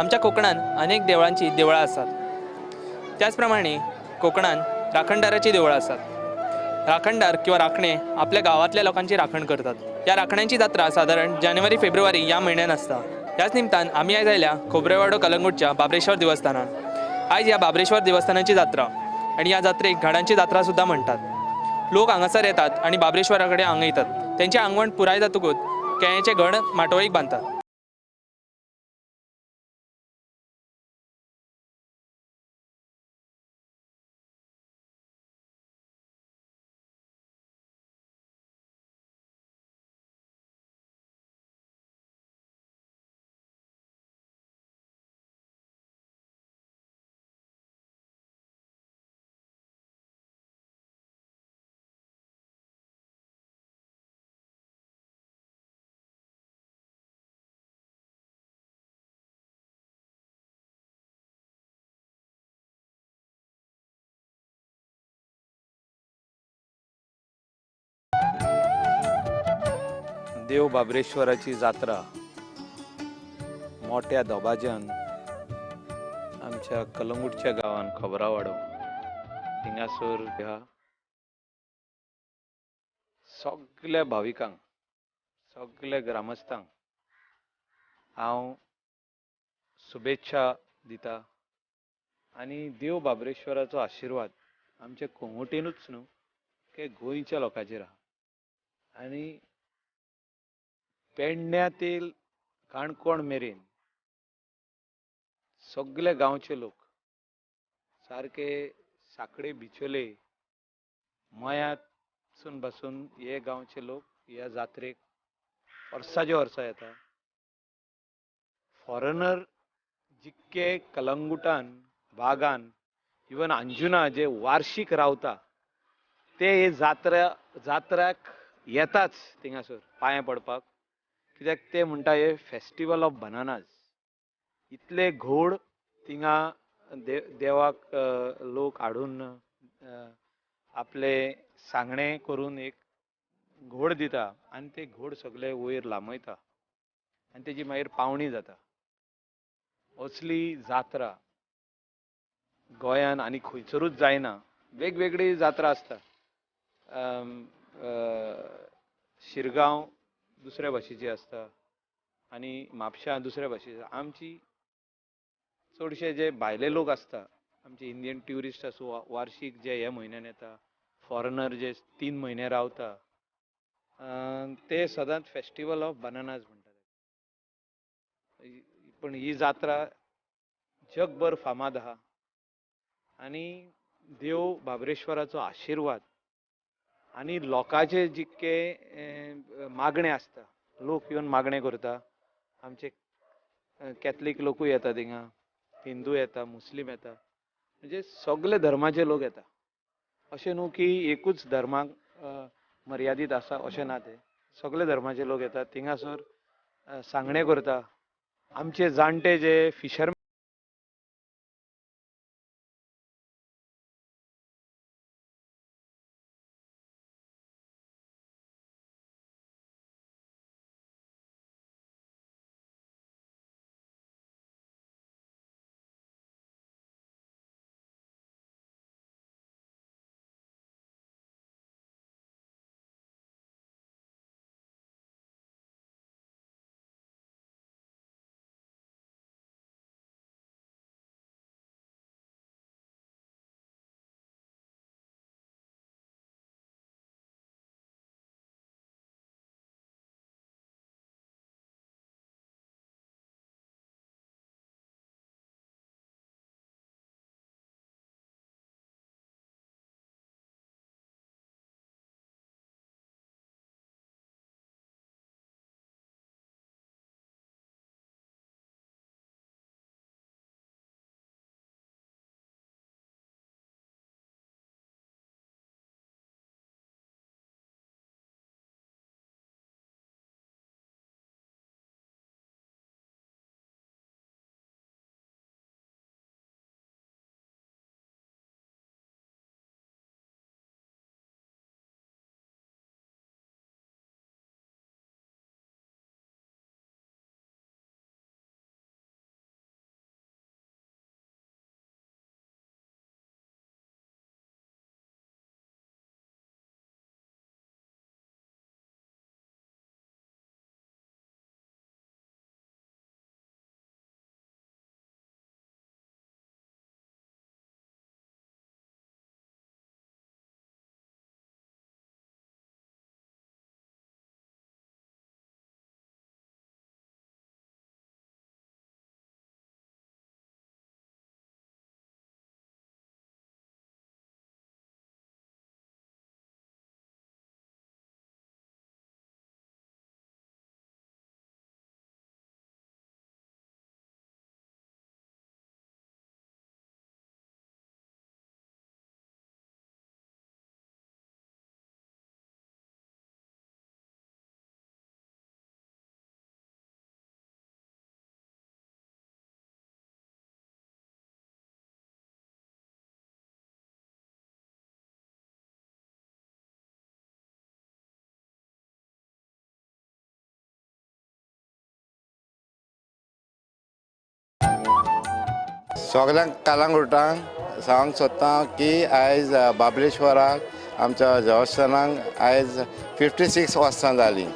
आमच्या कोकणात अनेक देवळांची देवळां आसात. त्याच प्रमाणे कोकणात राखणदाराची देवळां आसात. राखणदार किंवा राखणे आपल्या गांवांतल्या लोकांची राखण करतात. ह्या राखण्यांची जात्रा सादारण जानेवारी फेब्रुवारी ह्या म्हयन्यान आसता. ह्याच निमतान आमी आयज आयल्या खोबरेवाडो कलंगूटच्या बाबरेश्वर देवस्थानान. आयज ह्या बाबरेश्वर देवस्थानाची जात्रा आनी ह्या जात्रेक घाडांची जात्रा सुद्दां म्हणटात. लोक हांगासर येतात आनी बाबरेश्वरा कडेन हांगा येतात. तेंचे आंगवण पुराय जातकूच केळ्याचे घड माटोळीक बांदतात. देव बाबरेश्वराची जात्रा मोठ्या दबाज्यान आमच्या कलंगूटच्या गांवान खबरावाडो हिंगासर ह्या सगल्या भाविकांक सगल्या ग्रामस्थांक हांव शुभेच्छा दिता आनी देव बाबरेश्वराचो आशिर्वाद आमच्या कोंगोटेनूच न्हू की गोंयच्या लोकांचेर आहा आनी पेडण्या ते काणकोण मेरेन सगळे गांवचे लोक सारके साकडे बिचोले मयांतसून बसून हे गांवचे लोक ह्या जात्रेक वर्साचे वर्सा येता. फॉरेनर जितके कलंगुटान बागान इवन अंजुना जे वार्षिक रावता ते हे जात्र्याक येताच थिंगासर पांये पडपाक, कित्याक ते म्हणटा हे फेस्टिवल ऑफ बनानाज. इतले घोड थिंगा देवाक लोक हाडून आपले सांगणे करून एक घोड दिता आनी ते घोड सगळे वयर लांबयता आनी तेजी मागीर पावणी जाता. असली जात्रा गोंयान आनी खंयसरूच जायना. वेगवेगळी जात्रा आसता. शिरगांव दुसऱ्या भाशेची आसता आनी म्हापश्यां दुसऱ्या भाशेची. आमची चडशे जे भायले लोक आसता आमचे इंडियन ट्युरिस्ट आसूं वार्षीक जे हे म्हयन्यान येता, फॉरेनर जे 3 म्हयने रावता ते सदांच फेस्टिवल ऑफ बनानाज म्हणटात. पूण ही जात्रा जगभर फामाद आहा आनी देव बाबरेश्वराचो आशिर्वाद आनी लोकांचे जितके मागणे आसता, लोक येवन मागणे करता. आमचे कॅथलीक लोकूय येता थिंगा, हिंदू येता, मुस्लीम येता, म्हणजे सगळे धर्माचे लोक येता. अशें न्हू की एकूच धर्माक मर्यादीत आसा अशें ना, ते सगळे धर्माचे लोक येतात थिंगासर सांगणे करता. आमचे जाणटे जे फिशरमॅन सगल्यांक कालांगुटांक सांगूंक सोदता की आयज बाबलेश्वराक आमच्या देवस्थानाक आयज 56 वर्सां जालीं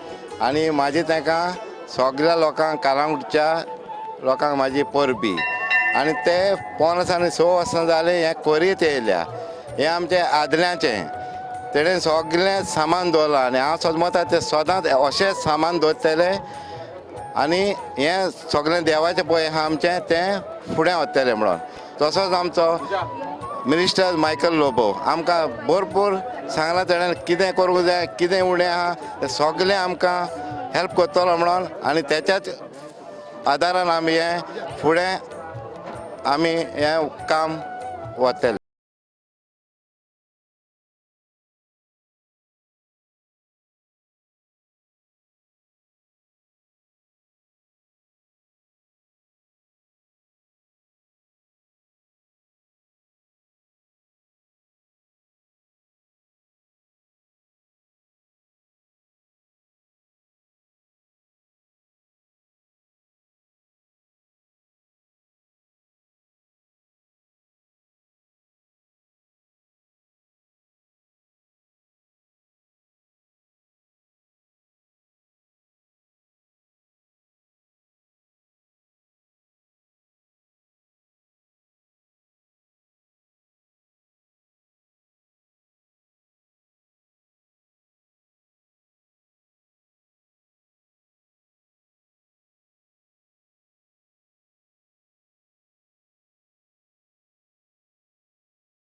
आनी म्हाजी तांकां सगल्या लोकांक, कालांगुटच्या लोकांक म्हाजी परबी. आनी ते 5 आनी 6 वर्सां जालीं हें करीत येयल्या. हें आमचें आदल्यांचें, तेणें सगळें सामान दवरलां आनी हांव समजता तें सदांच अशेंच सामान दवरतले आनी हें सगळें देवाचें पळय आहा आमचें तें फुडें वतलें म्हणून. तसोच आमचो मिनिस्टर मायकल लोबो आमकां भरपूर सांगलां तेणें कितें करूंक जाय, कितें उणें आहा तें सगळें आमकां हेल्प करतलो म्हणून. आनी तेच्याच आदारान आमी हें फुडें आमी हें काम वतलें.